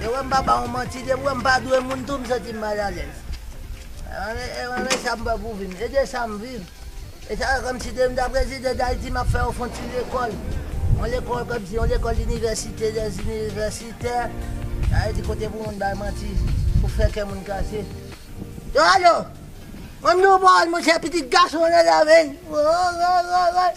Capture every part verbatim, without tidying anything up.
E wè m pa ba w manti, depi wè m pa dwe moun tou, m santi m malalèz. E wè, e wè, e sa m pa pou viv. E de sa m viv. E sa, kòmsi de m ta prezidan Dayiti, m ap fè yo fè yon ti lekòl. Yon lekòl kòmsi, yon lekòl inivèsite dè inivèsitè. Sa vle di kote pou moun bay manti, pou fè kè moun kase. Yo, alo! Mwen m di w pawòl, monchè, pitit gason w nan la, men. Woy, woy, woy, woy.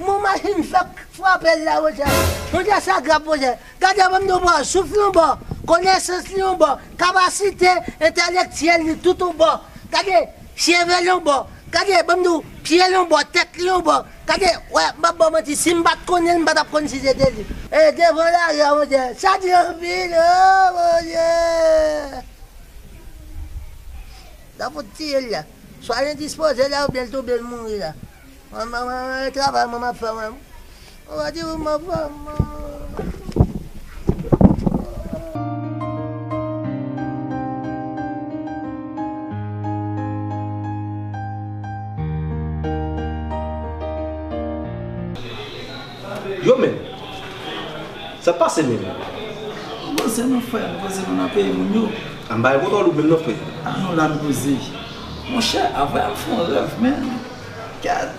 Mon machin fèk frape l la, monchè. Monchè, sa grav, monchè. Gade, ban m di w bò, souf li yon bò, konesans li yon bò, kapasite entèlektyèl li tout yon bò. Gade, cheve li yon bò. Gade, ban m di w, pye li yon bò, tèt li yon bò. Gade, wè, m p ap ba w manti, si m pa t konnen l, m pa t ap konn si se te li. E devan lari a, monchè, sa di anpil, o, Bondye. La fout tiye l la. Swa l endispoze la oubyen l tonbe l mouri la. Mwen, mwen, mwen, mwen, travay mwen m ap fè mwen. Mwen pa di pou mwen pran mwen. Yo men, sa pase menm? Poze non frè, poze non nan peyi moun yo. An bay kontwòl ou menm non frè. A non la n poze. Monchè, avè m fè yon rèv menm. Gad.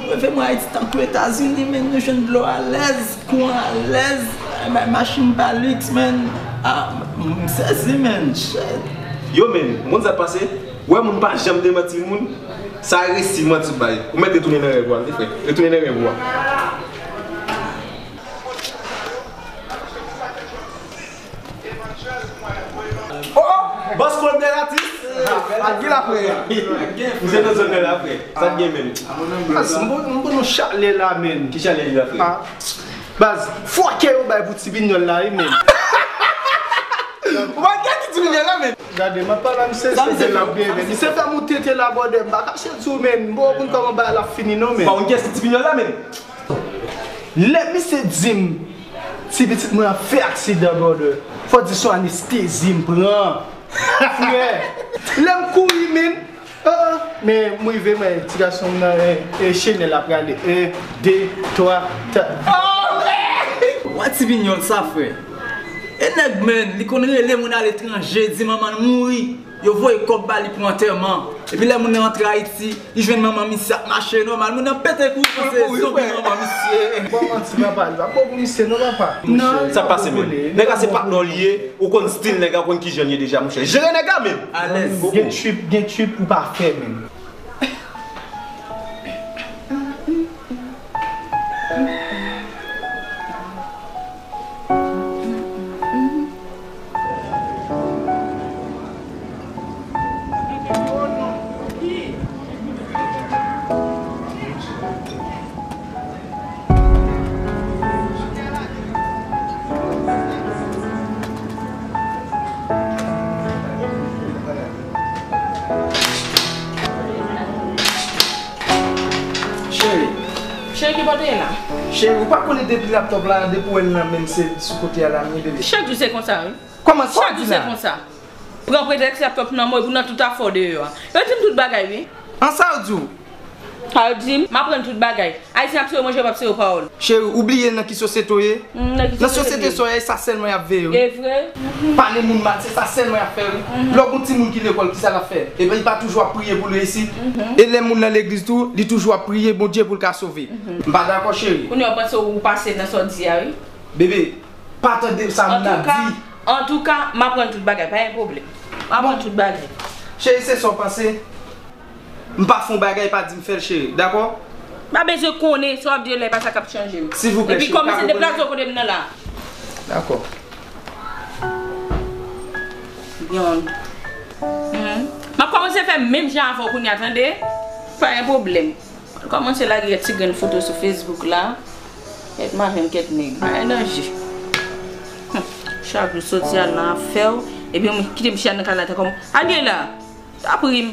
Mwen fè mwen Ayiti tankou Etazini, men nou jwenn dlo alèz, kouran alèz, eh, ma- machin pa liks, men. Ah, m sezi, men. Shit. Yo, men, moun sa pase, wè moun pa janm demanti moun, sa resi manti bay. Ou mèt retounen nan rèv ou a, wi, frè. Retounen nan rèv ou a. Oh, oh, bòs Kolbè atis. Ak gen la frè. Misye nan zòn nan la frè. Sa t gen menm? Baz, m bon, m bon nou chalè la menm. Ki chalè li la frè? Ah. Baz, fòkè yo bay pou Ti Pinyòl la wi menm. Ou pa gen ki Ti Pinyòl la menm. Gade, m ap pale a misye, se l ap gen menm. Misye fè m ou tete la brother, m pa kache di w menm. M bon konn kòman bagay la ap fini non menm. Pa konn kiyès ki Ti Pinyòl la menm. Lè misye di m, ti pitit mwen ap fè aksidan, brother, fò di se yon anestezi m pran. Frè, lè m kouri, men, ah, ah, men m rive, men ti gason m nan, eh, eh, chenèl ap rale. En, de, twa, ta. Oh, man! Wè ti pinyòl sa, frè. E nèg, men, li konn rele moun aletranje, di manman l mouri. Yo voye kòb ba li pou antèman. Epi lè moun nan rantre Ayiti, li jwenn manman misye ap mache nòmal. Moun nan pete kouri panse zonbi manman misye. Bon manti papa, li pa bon pou misye non papa. Non. Sa pase menm. Nèg la se patnè w li ye, ou konn stil nèg la, ou konn kijan l ye deja monchè. Jere nèg la menm. Alèz. Gen trip, gen trip ou pa fè menm. Cheri. Cheri, ki bò w te ye la? Cheri, ou pa konnen depi laptòp la, depi w wè l nan men m, se sou kote a la m ye, bebe. Chak jou se konsa, wi. Kòman sa w di la? Chak jou se konsa. Pran pretèks laptòp nan men w epi w nan tout afè w deyò a. Yo di m tout bagay, wi. An sa yo di w? Sa yo di m, m aprann tout bagay. Ayisyen ap sere manje, yo p ap sere pawòl. Cheri, ou bliye nan ki sosyete w ye? Mm, nan ki sosyete sa w ye, sa sèlman y ap veye, wi. E vre? Pale moun mal, se sa sèlman y ap fè, wi. Lè w gon timoun ki lekòl, kisa l ap fè? Ebyen, li pa toujou ap priye pou l reyisi? E lè moun nan legliz tou, li toujou ap priye Bondye pou l ka sove. M pa dakò, cheri. Kounye a w panse ou pase nan sa w di a, wi. Bebe, pa tande sa moun ap di. Antouka, antouka, m aprann tout bagay, pa gen pwoblèm. M aprann tout bagay. Cheri, se sa w panse? M pa fè yon bagay, pa di m fè l, cheri. Dakò? M pa bezwen konnen sa w ap di yo la, e pa sa k ap chanje m. Silvouplè, cheri, pa konprann. Epi kòmanse deplase w kote m nan la. Dakò. Yon. Hmm. M ap kòmanse fè menm jan avè w kounye a, tande? Pa gen pwoblèm. Kòmanse lage kèk ti grenn foto sou Facebook la. Kèt madanm, kèt nèg. Bagay danje. Hmm. Chak jou soti al nan afè w. Epi w kite m chita nan kay la tankou m. Al ye la. Tanpri m.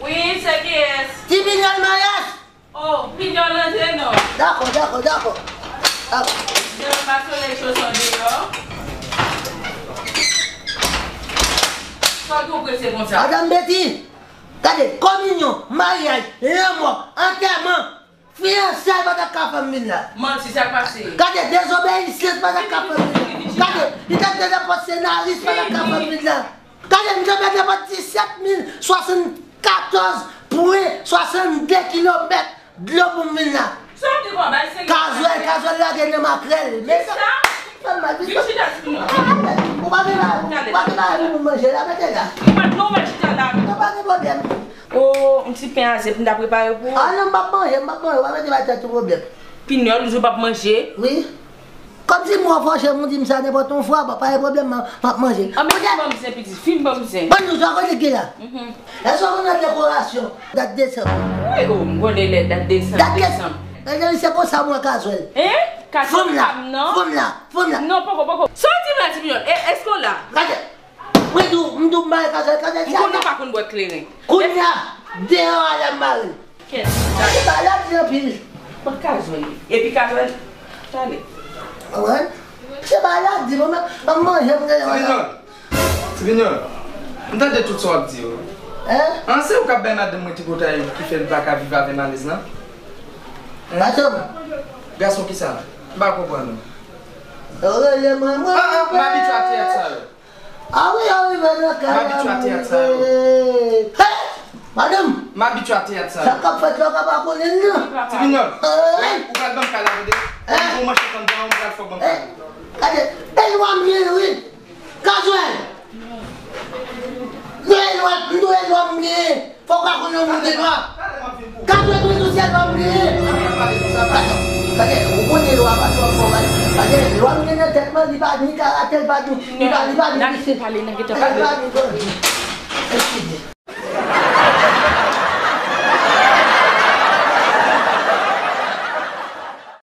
Wi, se kiyès? Ti Pinyòl Mayas! Oh, Pinyòl, rantre non. Dakò, dakò, dakò. Dakò. Demen pa solèy cho san deyò. Sa w tou prese konsa? Madanm Betty, gade, kominyon, maryaj, lanmò, antèman, fiyansay pa ta ka fè m vin la. Manti, sa k pase? Gade, dezobeyisans pa ta ka fè m vin la. Gade, li ta t dwe nenpòt senaris pa ta ka fè m vin la. Gade, m te pèdi nenpòt disèt mil swasannkatòz pwen swasanndde kilomèt dlo pou m vin la. Sa w di kòb ay senk? Kazwèl, kazwèl lage nan makrèl. Men sa fè m mal, vin chita sou mwen. Ou pa gen bagay, ou pa gen bagay pou moun manje la, mete la. Ou pa, non, ou mèt chita la. Non, pa gen pwoblèm. Oh, yon ti pen a zèb m ta prepare pou ou. Ah non, m p ap manje, m p ap manje, ou pa mete bay tèt ou pwoblèm. Pinyòl, ou di w p ap manje? Wi. Kòmsi m wè w fòse m, ou di m sa nenpòt yon fwa, pa, pa gen pwoblèm, m, m ap manje. Anben, fin ban m zen, pitit, fin ban m zen. Bon, nou sa kote ki la? Mhm. Èske w konnen dekorasyon? Dat desanm. Wi, oh, m konnen lè dat desanm, dat desanm. Mezanmi, se konsa m wè kazwèl. Hein? Kazwèl pa m, non. Fanm la, fanm la, fanm la. Non, poko, poko. Sa w di m la, ti Pinyòl? E, èske w la? Gade. Mwen di w, m di w m bare kazwèl, kazwèl sa. M konnen w pa konn bwè kleren. Kounye a, deyò a la m bare l. Kèt. Se bagay la di anpil. Bon, kazwèl li. Epi kazwèl, tande. Konprann? Se bagay la di, mwen menm, m ap manje, m gen yon. Ti Pinyòl. Ti Pinyòl. M tande tout sa w ap di yo. Hein? An, se ou k ap bay madanm mwen tripotay ki fè l pa ka viv avè m alèz lan? Hein? Gason kisa? M pa konprann ou. Yo rele mwen, mwen. Ah, ah, m abitye a teyat sa yo. Ah wi, yo rive nan kay la. M abitye a teyat sa yo. Hey! Madanm! M abitye a teyat sa yo. Sa k ap fèt la, w ka pa konnen l, non? Ti Pinyòl. Hey! Ou pral ban m kay la, tande? Hein? Ou manchèt anndan, ou pral fè w ban m kay la. Gade, e lwa m ye, wi. Kazwèl! Nou e lwa, nou e lwa m ye. Fò w ka konnen yon moun gen lwa. Gade, gade, gade, gade, ou konnen lwa pa twò fò, gade, gade, lwa m gen nan tèt mwen, li pa ni karate, li pa ni, li pa, li pa ni vise. Li pa ni bandi. Eskize.